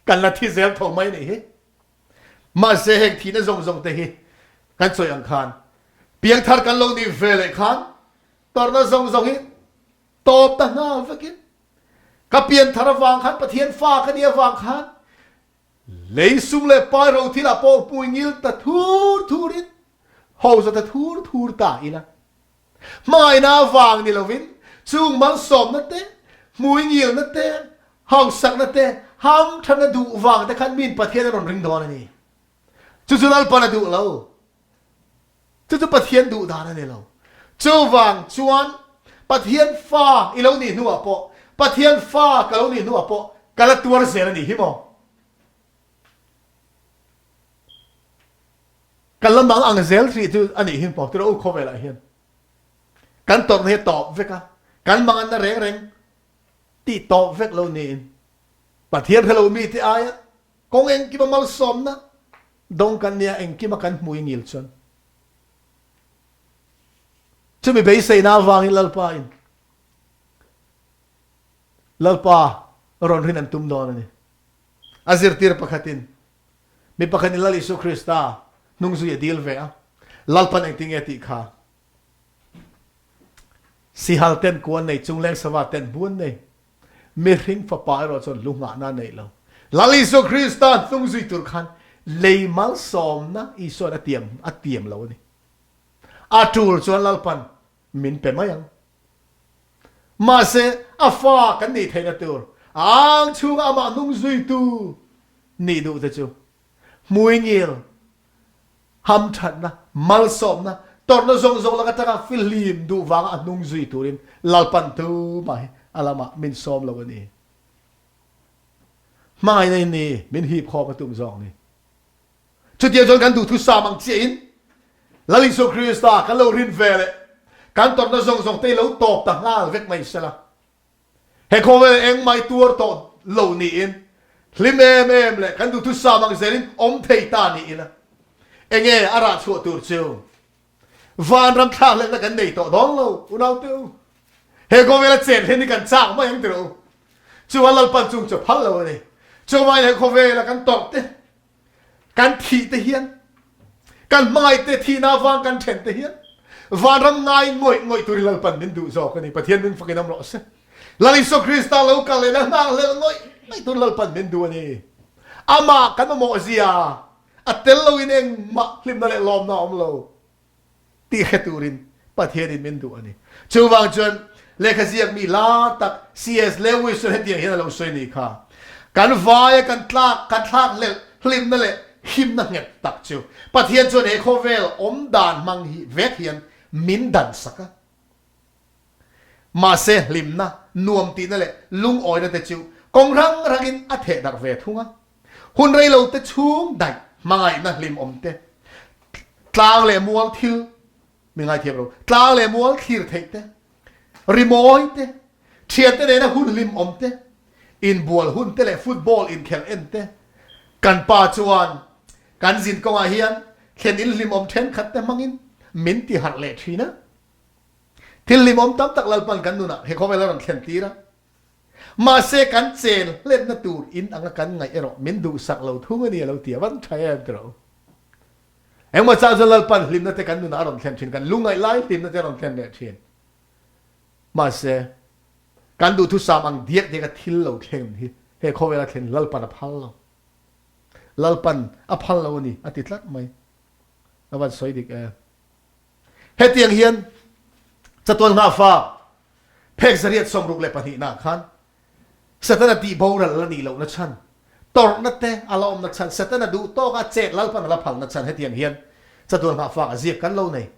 Kan la thi zel tho mai nih hi. Mahse heng thihna zawng zawng te hi kan sawi ang khan piangthar kan lo nih ve leh khan tawrhna zawng zawng hi Tawp ta nghal vekin ka pianthar avang khan Pathian fa ka nih avang khan lei sum leh pai ro thilah pawh hmui ngil ta thur thurin hausa ta thur thur ta ila. Hmangaihna avang ni lovin chung malsawmna te, hmui ngilna te, hausakna te, hamthatna duh vang te khan min Pathian a rawn ring dawn a ni. Chu chu Lalpan a duh lo. Chu chu Pathian duh dan a ni lo. Chuvang chuan Pathian fa i lo nih hnuah pawh, Pathian fa ka lo nih hnuah pawh ka la tuar zel a nih hi maw? Ka la mang ang zel hrih chu a nih hi maw? Tirah u khawvelah hian kan tawrhna hi a tawp vek a, kan manganna reng reng tih tawp vek lo niin Pathian hre lo mite aia Kawng engkima malsawmna dawng kan nia engkima kan hmui ngil chuan chumi beiseina avangin Lalpa in Lalpa rawn rin an tum dawn a ni. A zirtir pakhatin. Mi pakhat in Lal Isua Krista hnungzui a dil ve a, Lalpan engtin nge tih kha? Sihal ten kuan nei, chungleng sava ten buan nei, mihring fapa erawh chuan lu nghahna a nei lo. Lal Isua Krista hnungzui tur khan lei malsawmna Isua'n a tiam a tiam lo a ni. A tul chuan Lalpan min pe mai ang. Mahse, a fa kan nih theihna tur a ang chhunga amah hnungzuitu nih duh te chu hmuingil, hamthatna, malsawmna, tawrhna zawng zawng lak atanga fihlim duh vanga a hnungzui turin Lalpan tumah hi a lamah min sawm lo a ni. Hmangaihna in ni min hip khawm a tum zawk ni. Chutiang chuan kan duhthusam ang chiahin Lal Isua Krista kan lo rin ve leh kan tawrhna zawng zawng te hi lo tawp ta nghal vek mai sela. He khawvel eng mai tuar tawh lo niin hlim em em leh kan duhthusam ang zelin awm thei ta ni ila enge a rah chhuah tur chu vanram thlakhlelhna kan nei tawh dawn lo unaute u. He khawvela chen hlen hi kan chak mai ang tiraw u. Chuan Lalpan chung chu phal lo a ni. Chuvangin he khawvela kan tawrh te Kan thih te hian, kan hmangaih te thihna avang kan then te hian vanram ngai ngawih ngawih turin Lalpan min duh zawk a ni. Pathian min fakin awm rawh se. Lal Isua Krista lo kal leh la nghak hlelh ngawih ngawih turin Lalpan min duh a ni. Amah kan mamawh zia a tel loin engmah hlimna leh lawmna a awm lo. tih hre turin Pathianin min duh a ni. Chuvang chuan lehkha ziak mi lar tak CS Lewis chuan hetiang hian a lo sawi ni kha, Kan vaia kan tlak kan thlak hlelh hlimna leh himna nghet tak chu Pathian chuan he khawvel awm dan hmang hi vek hian min dan sak a. Mahse hlimna, nuam tihna leh lungawina te chu kawng rang rangin a theh darh ve thung a. Hun rei lo te chhung daih hmangaihna hlimawm te, tlang leh mual thil mi ngaithiam lo, tlang leh mual thlir theih te, rimawi te, thiante nena hun hlimawm te, inbual hun te leh football inkhelh en te, kan pa chuan kan zin kawngah hian thlen in hlimawm thenkhat te hmangin min ti harh leh thin a. Thil hlimawm tam tak Lalpan kan nunah he khawvel a rawn thlen tir a. Mahse kan chen hletna tur in anga kan ngaih erawh min duhsak lo thung a ni a lo ti a, van tha em tiraw u. Engmaw chang chuan Lalpan hlimna te kan nunah a rawn thlen thin, kan lungngaih lai hlimna te a rawn thlen leh thin. Mahse kan duhthusam ang diak diak a thil lo thleng hi he khawvela thlen Lalpan a phal lo. Lalpan a phal lo a ni a ti tlat mai. A van sawi dik em. Hetiang hian chatuan nghahfa phek zariat 62 nah khan Setana tih boral la nih lohna chhan, tawrhna te a la awmna chhan, Setana duh tawka chet Lalpan a la phalna chhan hetiang hian chatuan nghahfak a ziak kan lo nei.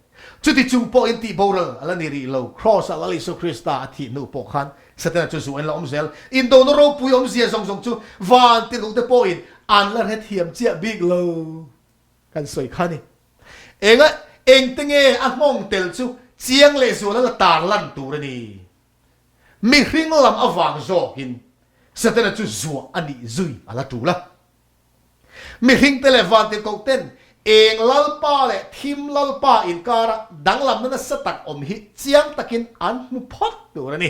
Chuti chung pawhin tih boral a la ni rih lo, Kraws-ah Lal Isua Krista a thih hnu pawh khan Setana chu zuain la awm zel. Indona ropui awmzia zawng zawng chu van tirhluhte pawhin an la hrethiam chiah bik lo kan sawi kha a ni. Enga engte nge a nghawng tel chu chiang leh zuala la tar lan tur a ni. Mihring lam avang zawkin Setana chu zuah a nih zui a la tul a. Mihringte leh vantirhkoh ten eng lalpa leh thim lalpa inkara danglamna nasa tak awm hi chiang takin an hmu phawt tur a ni.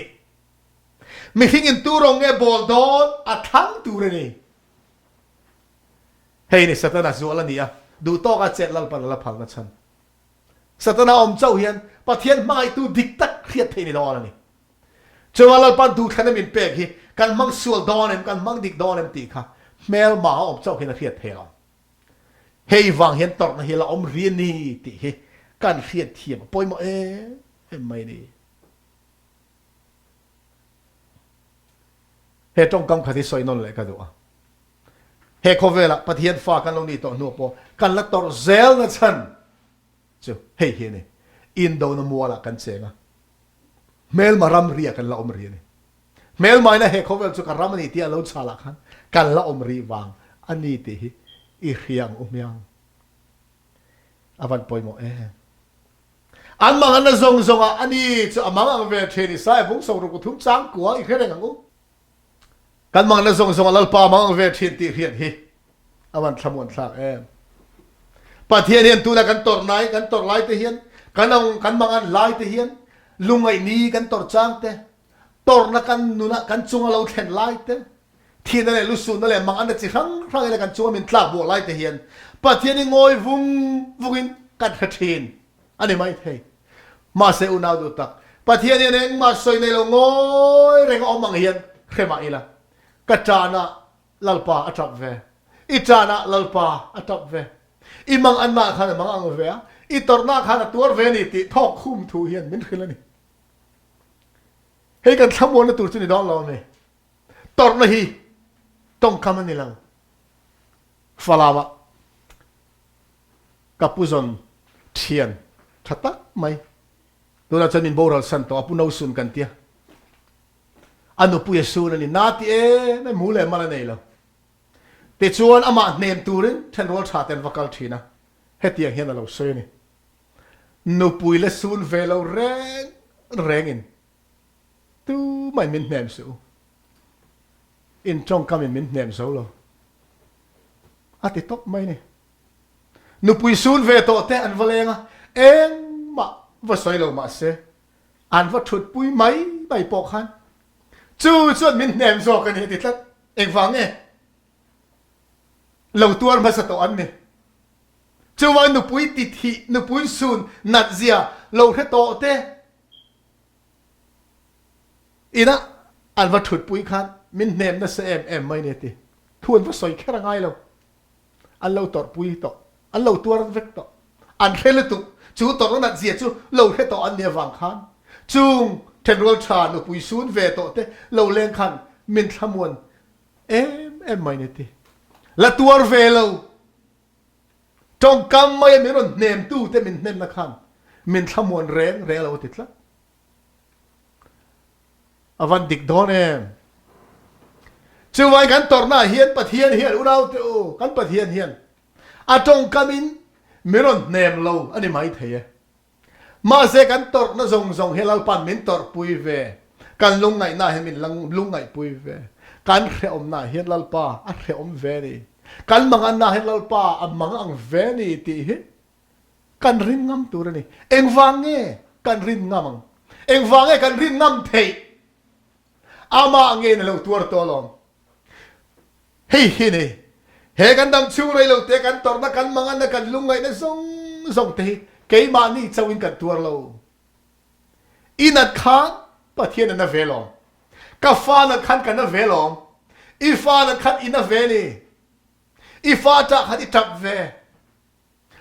Mihringin tu rawng nge bawl dawn a thlang tur a ni. Hei ni Satana zual a ni a, duh tawka chet Lalpan a la phalna chhan. Satana awm chauh hian Pathian hmangaihtu dik tak hriat theih ni dawn a ni. Chuvang Lalpan duhthlana min pek hi kan hmang sual dawn em, kan hmang dik dawn em tih kha hmelma a awm chauh hian a hriat theih ang. Hei vang hian tawrhna hi la awm ri a ni tih hi kan hriat thiam a pawimawh em em mai a ni. He tawngkam khat hi sawi nawn leh ka duh a. He khawvelah Pathian fa kan lo nih tawh hnuah pawh kan la tawrh zelna chhan chu hei hi a ni. Indona mualah kan cheng a, hmelma ramriah kan la awm rih a ni. Hmelmaina he khawvel chu ka ram a ni tia lo chhalah khan kan la awm rih vang a ni tih hi i hria ang u hmiang. A van pawimawh em. An manganna zawng zawngah a ni chu a mang ang ve thin Isaiah bung sawmruk pathum changkua i hre reng ang u. Kan mangna zawng zawngah Lalpa mang ang ve thin tih hriat hi a van thlamuan thlak em. Pathian hian tuna kan tawrh nai kan tawrh lai te hian kan ang kan mangan lai te hian lungngaih ni kan tawrh chang te tawrhna kan nuna kan chunga lo thlen lai te. Thihna leh lusunna leh manganna chi hrang hrang ila kan chunga min tlak buah lai te hian Pathian hi ngawi vung vungin kan hre thin a ni maithei. Mahse unau duh tak, Pathian hian engmah sawi nei lo ngawi reng a awm ang hian hre mah ila, ka tanah Lalpa a tap ve, i tanah Lalpa a tap ve, i mangannaah khan a mangang ve a, i tawrhnaah khan a tuar ve a ni tih thawk khum thu hian min hrilh a ni. Hei kan thlamuanna tur chu ni dawn lo a mi? Tawrhna hi tawngkam a ni lo. Falamah ka pu zawn thian tha tak mai tunah chuan min boral san tawh a, pu Nosun kan tia. A nupui a sun a ni, na ti em em mu leh mal a nei lo. Tichuan amah hnem turin thenrual tha te an va kal thin a, hetiang hian a lo sawi a ni. Nupui la sun ve lo reng rengin Tumah min hnem suh u. In tawngkam in min hnem zo lo. A ti tawp mai ni. Nupui sun ve tawh te an va leng a, engmah va sawi lo mah se, an va thut pui mai mai pawh khan chu chuan min hnem zawk a ni a ti tlat. Engvang nge? Lo tuar hmasa tawh an ni. Chuvang nupui ti thih, nupui sun nat zia lo hre tawh te Ina an va thutpui khan min hnem nasa em em mai ni a ti. Thu an va sawi kher a ngai lo. An lo tawrhpui tawh. An lo tuar vek tawh. An hre lutuk. Chu tawrhna nat zia chu lo hre tawh an nih avang khan chung thenrual tha nupui sun ve tawh te lo leng khan min thlamuan em em mai ni a ti. La tuar ve lo. Tawngkam maia min rawn hnemtute min hnemna khan min thlamuan reng reng lo a ti tlat. A van dik dawn em? Chuvai kan tawrhnaah hian Pathian hian unaute u, kan Pathian hian a tawngkamin min rawn hnem lo a ni maithei e. Mahse kan tawrhna zawng zawng hi Lalpa'n min tawrhpui ve, kan lungngaihnaah hian min lungngaihpui ve, kan hrehawmnaah hian Lalpa a hrehawm ve a ni, kan mangannaah hian Lalpa a mang ang ve a ni tih hi kan rin ngam tur a ni. Engvang nge kan rin ngam ang? Engvang nge kan rin ngam theih? Amah ngeiin a lo tuar tawh alawm. Hei hi ni, he kan dam chhung rei lo te kan tawrhna, kan manganna, kan lungngaihna zawng zawng te hi keimahni chauhin kan tuar lo. I nat khan Pathian a na ve lawm. Ka fa nat khan ka na ve lawm. I fa nat khan i na ve ni. I fa ṭah khan i ṭap ve.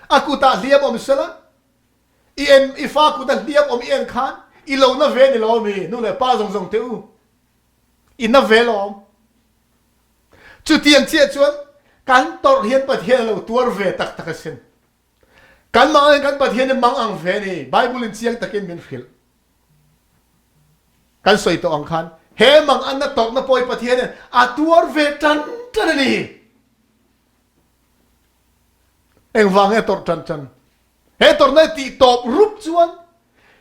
A kutah hliam awm sela, i en, i fa kuta hliam awm i en khan i lo na ve ni lo mi, nu leh pa zawng zawng te u. I na ve lawm. Chutiang chiah chuan kan tawrh hian Pathian a lo tuar ve tak tak asin. Kan mang ang hian kan Pathian hi mang ang ve a ni. Bible in chiang takin min hrilh. Kan sawi tawh ang khan he mang anna tawrhna pawh hi Pathian hian a tuar ve tan tan a ni. Engvang nge a tawrh tan tan? He tawrhna hi tih tawp rup chuan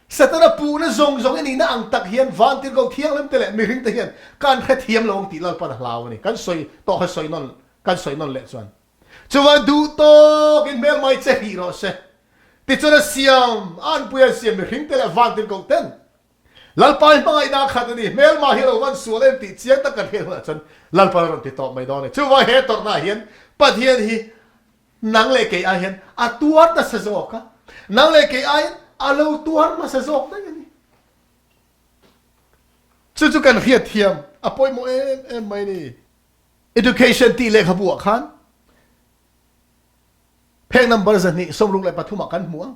Setana puhna zawng zawng i nihna ang tak hian vantirhkoh thianghlim te leh mihring te hian kan hrethiam lo ang tih Lalpan a hlau a ni. Kan sawi tawh kha sawi nawn kan sawi nawn leh chuan chuvang duh tawkin hmelmai che hrih rawh se. Tichuan a siam a anpui a siam mihring te leh vantirhkoh ten Lalpa hi hmangaihna a khat a ni, hmelma hi a lo van sual em tih chiang tak kan hriat hunah chuan Lalpan a rawn ti tawp mai dawn a ni. Chuvang he tawrhnaah hian Pathian hi Nang leh kei ai hian a tuar nasa zawk a, nang leh kei aiin a lo tuar hmasa zawk daih a ni. Chu chu kan hriatthiam a pawimawh em em mai a ni. Education tih lehkhabu ah khan phek number 263 ah kan hmu a,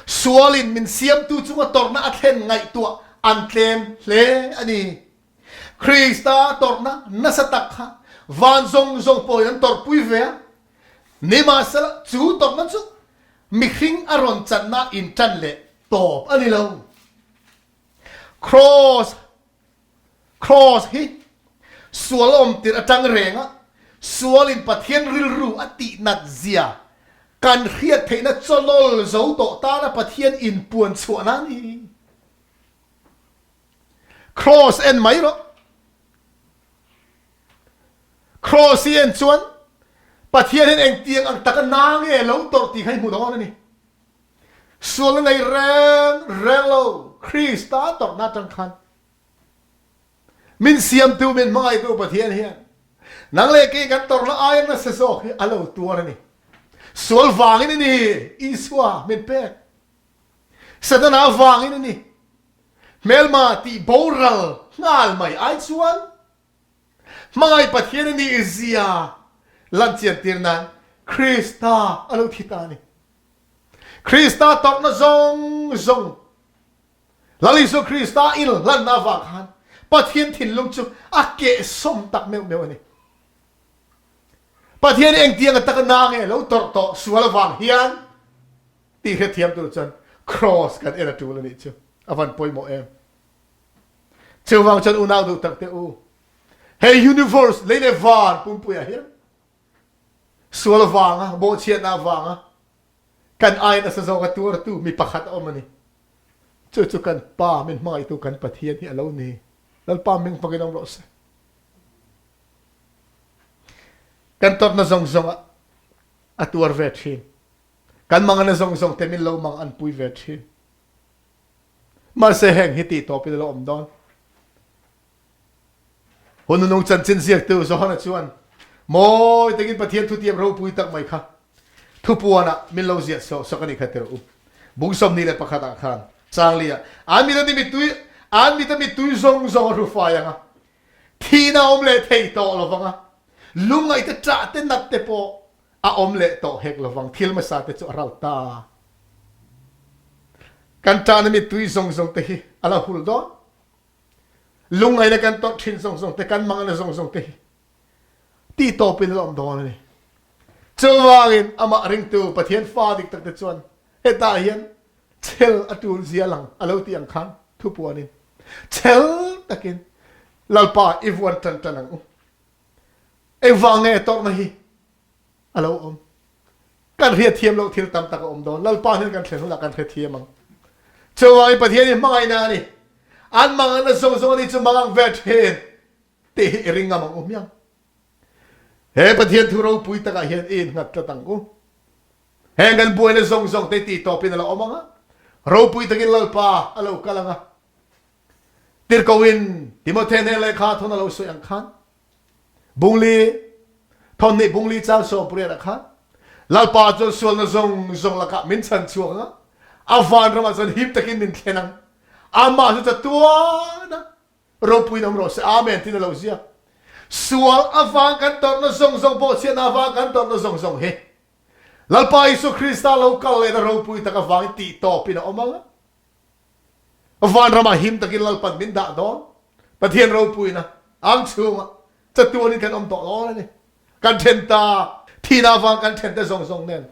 sualin min siamtu chunga tawrhna a thlen ngaihtuah an tlem hle a ni. Krista tawrhna nasa tak kha van zawng zawng pawhin an tawrhpui ve a, nimahsela chu tawrhna chu mihring a rawn channa inṭan leh tawp a ni lo. Kraws, Kraws hi sual awm tirh aṭang renga sualin Pathian rilru a tihnat zia kan hriat theihna chawlawl zo tawh tana Pathian inpuan chhuahna a ni. Cross en mai rawh. Cross hi en chuan Pathian hian engtiang ang taka na nge lo tawrh tih kha i hmu dawn a ni. Sualna nei reng reng lo Krista tawrhna atang khan min siamtu min hmangaihtu Pathian hian. Nang leh kei kan tawrhna aia nasa zawk hi a lo tuar a ni. Sual vangin a ni Isua min pek. Setana vangin a ni. Hmelma tih boral nghal mai ai chuan hmangaih Pathian a nih zia lanchian tir nan Krista a lo thi ta a ni. Krista tawrhna zawng zawng Lal Isua Krista inhlanna avang khan Pathian thinlung chu a kehsawm tak meuh meuh a ni. Pathian hi engtiang a taka na nge lo tawrh tawh sual avang hian tih hrethiam tur chuan Kraws kan en a tul a nih chu a van pawimawh em. Chuvang chuan unau duh tak teh u, hei universe lei leh van pumpuiah hian sual avanga, bawhchhiatna avanga kan ai nasa zawka tuartu mi pakhat a awm a ni. Chu chu kan Pa min hmangaihtu kan Pathian hi a lo ni. Lalpa ming hmangin awm rawh se. Kan tawrhna zawng zawngah a tuar ve thin. Kan mangana zawng zawng te min lo mang an pui ve thin. Mahse heng hi tih tawpin a lo awm dawn. Hun nunung chanchin ziaktu Johana chuan mawi takin Pathian thutiam ropui tak mai kha thupuanah min lo ziah sawk sawk a nih kha tirh u. Bung 21 ah khan changli ah an mit a mittui an mit a mittui zawng zawng a hru fai ang a, thihna a awm leh thei tawh lo vang a, lungngaih te ṭah te nat te pawh a awm leh tawh hek lo vang, thil hmasa te chu a ral ta. Kan ṭahna mittui zawng zawng te hi a la hul dawn. Lungngaihna kan tawrh thin zawng zawng te, kan mangna zawng zawng te hi ti tawpin a awm dawn a ni. Chuvangin amah ringtu Pathian fa dik tak te chuan hetah hian chel a tul zia lang a lo ti ang khan thupuanin chel takin Lalpa i vuan tan tan ang u. Engvang nge tawrhna hi a lo awm? Kan hriatthiam loh thil tam tak a awm dawn. Lalpa hnen kan thlen hunah kan hrethiam ang. Chuvangin Pathian hi hmangaihna a ni. An manganna zawng zawng a ni chu mangang ve thin tih hi i ring ngam ang u hmiang. He Pathian thu ropui takah hian i innghat tlat ang u. Heng kan buaina zawng zawng te tih tawpin a lo awm ang a, ropui takin Lalpa a lo kal ang a. Tirhkohin Timothy hnen lehkha thawn a lo sawi ang khan, Bungli, thawn nih bungli chang 18 ah khan Lalpa chuan sualna zawng zawng lakah min chhan chhuak ang a, a vanramah chuan him takin min thlen ang. Amah chu chatuan a, ropuiin awm rawh se. Amen tiin a lo ziak. Sual avang kan tawrhna zawng zawng, bawhchhiatna avang kan tawrhna zawng zawng hi Lalpa Isua Krista lo kal lehna ropui tak avangin tih tawpin a awm ang a. Vanramah him takin Lalpan min dah dawn. Pathian ropuina ang chhungah chatuanin kan awm tawh dawn a ni. Kan then ta, thihna avang kan then te zawng zawng nen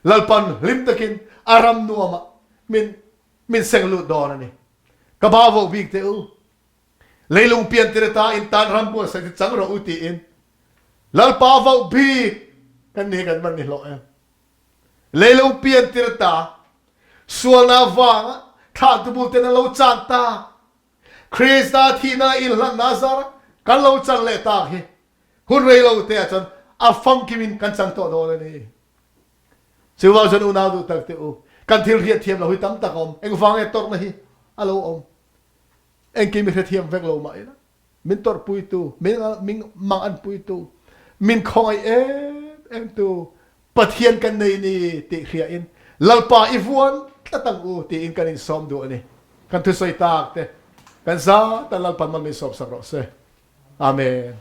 Lalpan hlim takin a ram nuamah min min seng lut dawn a ni. Ka ba voh bik teh u. Leilung pian tir ata in tan ram buatsaih chu chang rawh u tiin Lalpa voh bik kan ni kan van ni hlawh em. Leilung pian tir ata Sualna avanga thlahtu bul ten an lo chan tak. Krista thihna inhlanna zar kan lo chan leh tak hi hun rei lo te ah chuan a famkim in kan chang tawh dawn a ni. Chuvang chuan unau duh tak te u, kan thil hriat thiam lo hi tam tak a awm. Engvang nge tawrhna hi a lo awm? Engkim i hrethiam vek lo mah ila. Min tawrhpuitu, min mang anpuitu, min khawngaih em emtu Pathian kan nei ni tih hria in Lalpa i vuan tlat ang u tiin kan insawm duh a ni. Kan thusawi tak te kan za tan Lalpan mal min sawmsak rawh se. Amen.